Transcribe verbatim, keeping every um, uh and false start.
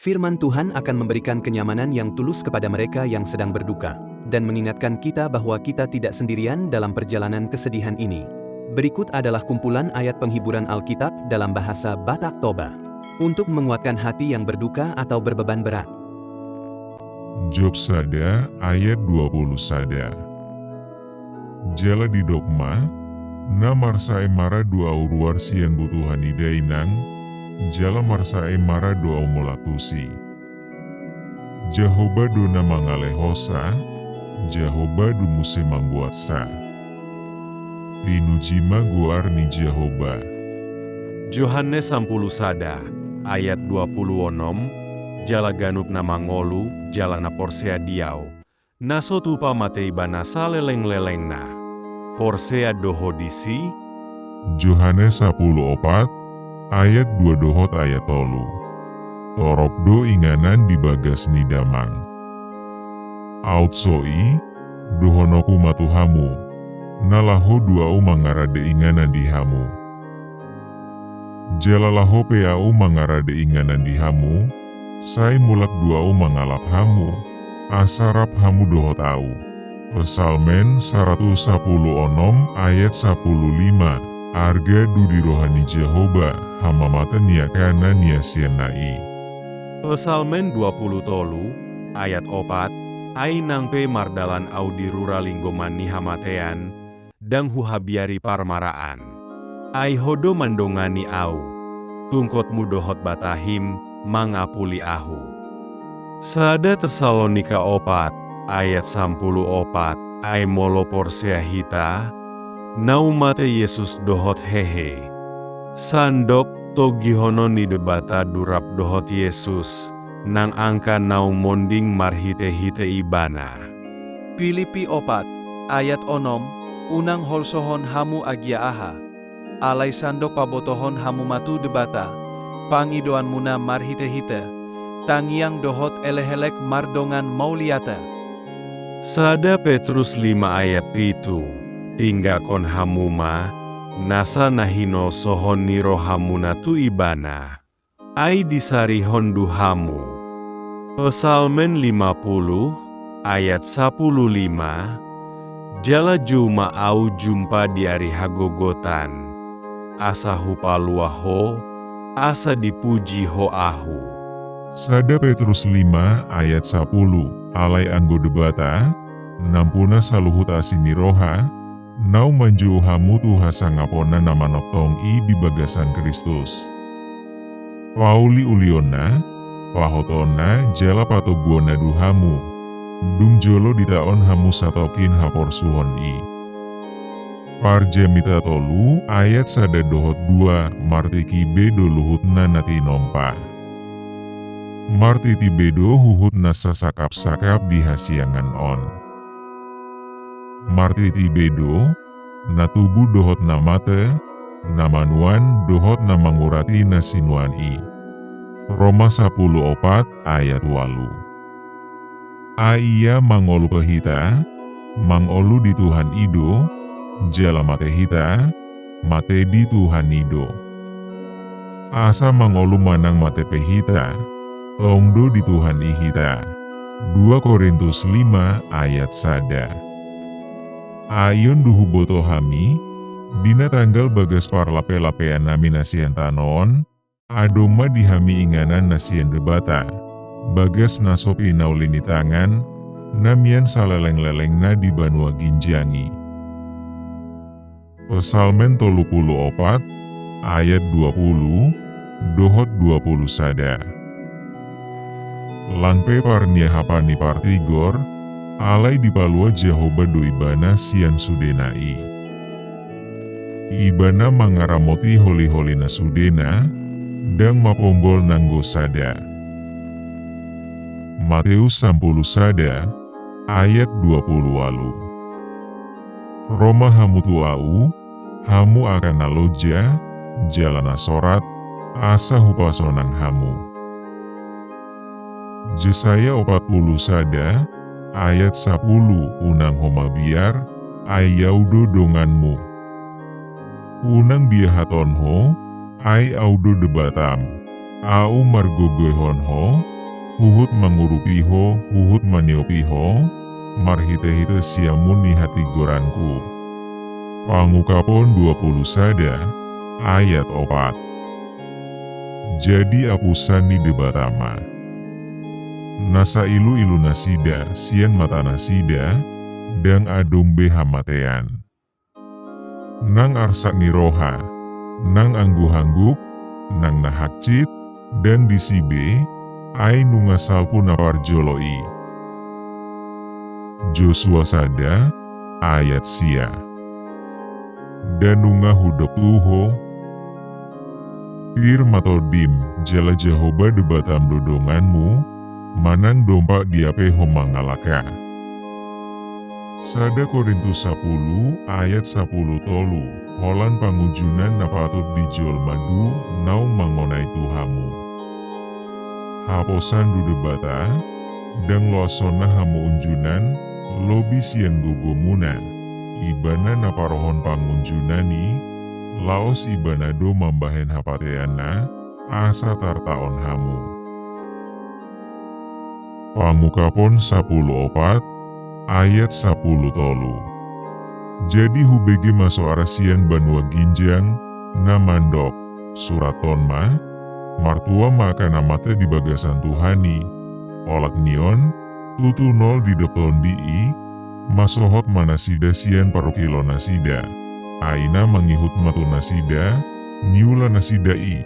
Firman Tuhan akan memberikan kenyamanan yang tulus kepada mereka yang sedang berduka, dan mengingatkan kita bahwa kita tidak sendirian dalam perjalanan kesedihan ini. Berikut adalah kumpulan ayat penghiburan Alkitab dalam bahasa Batak Toba untuk menguatkan hati yang berduka atau berbeban berat. Job sada ayat dua puluh sada. Jala didok ma, na marsae mara do ahu ruar sian butuha ni dainang, jala marsae mara do ahu mulak tusi. Jahowa do na mangalehonsa, Jahowa do muse mambuatsa. Pinuji ma goar ni Jahowa. Johannes sampulu sada ayat dua puluh onom, jala ganup na mangolu, jala na porsea di ahu, na so tupa mate ibana salelenglelengna. Porsea do ho disi? Johannes sampulu opat ayat dua dohot ayat tolu. Torop do inganan di bagas ni damang. Aut so i, dohononku ma tu hamu, na laho do ahu mangarade inganan di hamu. Jala laho pe ahu mangarade inganan di hamu, sai mulak do ahu mangalap hamu, asa rap hamu dohot ahu. Psalmen saratus sampulu onom ayat sampulu lima. Arga do di roha ni Jahowa hamamate ni angka na niasianna i. Psalmen dua puluh tolu ayat opat. Ai nang pe mardalan ahu di rura linggoman ni hamatean, ndang huhabiari parmaraan. Ai ho do mandongani ahu, tungkotmu dohot batahim mangapuli ahu. Sada Tesalonika opat ayat sampulu opat. Ai molo porsea hita, na umate Jesus dohot hehe, sandok togihonon ni Debata do rap dohot Jesus, nang angka naung monding marhitehite Ibana. Pilipi opat ayat onom. Unang holsohon hamu agia aha, alai sandok pabotohon hamu ma tu Debata pangidoanmuna marhitehite tangiang dohot elekelek mardongan mauliate. Sada Petrus lima ayat pitu. Tinggakon hamu ma nasa na hinolsohon ni rohamuna tu Ibana, ai disarihon do hamu. Psalmen lima puluh ayat sampulu lima. Jala jou ma ahu jumpa di ari hagogotan, asa hupalua ho, asa dipuji ho ahu. Sada Petrus lima ayat sampulu. Alai anggo Debata, nampuna saluhut asi ni roha, naung manjou hamu tu hasangaponna na manongtong i di bagasan Kristus, pauliulionna, pahotonna jala patoguonna do hamu, dung jolo ditaon hamu satongkin haporsuhon i. Parjamita tolu ayat sada dohot dua. Martingki be do luhutna na tinompa, martiti be do huhut na sasakapsakap di hasiangan on. Martiti be do na tubu dohot na mate, na manuan dohot na mangurati na sinuan i. Roma sampulu opat ayat ualu. Ai ia mangolu pe hita, mangolu di Tuhan i do, jala mate hita, mate di Tuhan i do. Asa mangolu manang mate pe hita, tong do di Tuhan i hita. Dua Korintus lima ayat sada. Ai on do huboto hami, di na tanggal bagas parlapelapeannami na sian tano on, adong ma di hami inganan na sian Debata, bagas na so pinauli ni tangan, na mian salelenglelengna di banua ginjang i. Psalmen tolu pulu opat ayat dua pulu dohot dua pulu sada. Lang pe parniahapan ni partigor, alai dipalua Jahowa do ibana sian sudena i. Ibana mangaramoti holiholina sudena, ndang mapombol nanggo sada. Mateus sampulu sada ayat dua pulu ualu. Ro ma hamu tu ahu, hamu angka na lonja jala na sorat, asa hupasonang hamu. Jesaya opat pulu sada ayat sapulu. Unang ho mabiar, ai ahu do donganmu. Unang biahaton ho, ai ahu do Debatam. Ahu margogoihon ho, huhut mangurupi ho, huhut maniopi ho, marhitehite siamun ni hatigoranku. Pangungkapon dua pulu sada ayat opat. Jadi apusan ni Debata ma. Na sailuilu nasida sian matanasida, ndang adong be hamatean. Nang arsak ni roha, nang angguhangguk, nang na hansit, ndang disi be, ai nunga salpu na parjolo i. Josua sada ayat sia. Ndang nunga hudok tu ho, pir ma tondim, jala Jahowa Debatam do donganmu, manang dompak dia pe ho mangalangka. Sada Korintus sapulu ayat sapulu tolu. Holan pangunjunan na patut di jolma do naung mangonai tu hamu. Haposan do Debata, ndang loashonna hamu unjunan, lobi sian gogomuna. Ibana na parohon pangunjunan i, laos Ibana do mambahen hapateanna, asa tartaon hamu. Pangungkapon sapulu opat ayat sapulu tolu. Jadi hubege ma soara sian banua ginjang, na mandok, surathon ma, martua ma angka na mate di bagasan Tuhan i. Olat ni on, tutu nol didok Tondi i, masohot ma nasida sian parungkilonnasida. Ai na mangihut ma tu nasida, niula nasida i.